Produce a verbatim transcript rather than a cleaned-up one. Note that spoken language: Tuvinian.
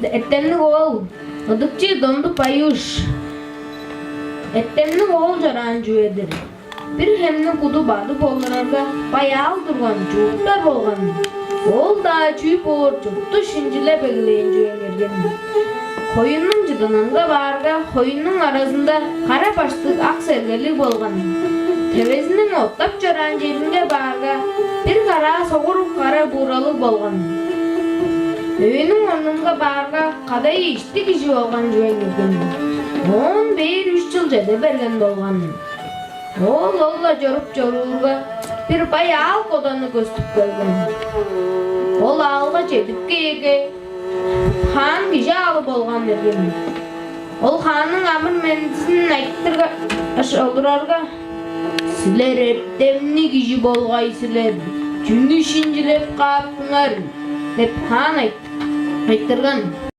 Эртемниг оол, ыдыкчы Дондук Баюш. Эртемниг оол чораан чүве-дир. Бир хемниң куду бадып олурарга, баяал турган чурттар болган. Оол-даа чүү боор, чуртту шинчилеп эгелээн чүвең эрген. Хоюннуң чыдынынга баарга, хоюннуң аразында кара баштыг ак сергелиг болган. Тевезиниң оттап чораан черинге баарга, бир караа согур кара бууралыг болган. Өөнүң орнунга баарга, кадай ишти кижи болган чүвең эрген. Оон бээр үш чыл чеде берген болган. Ол ол-ла чоруп чоруурга, бир бай аал коданы көстүп келген. Ол аалга чедип кээрге, хаан кижи аалы болган эрген. Ол хаанның амыр-мендизин айтыргаш олурарга: «Силер эртемниг кижи болгай силер, чүнү шинчилеп кааптыңар?» — деп хаан айт- айтырган.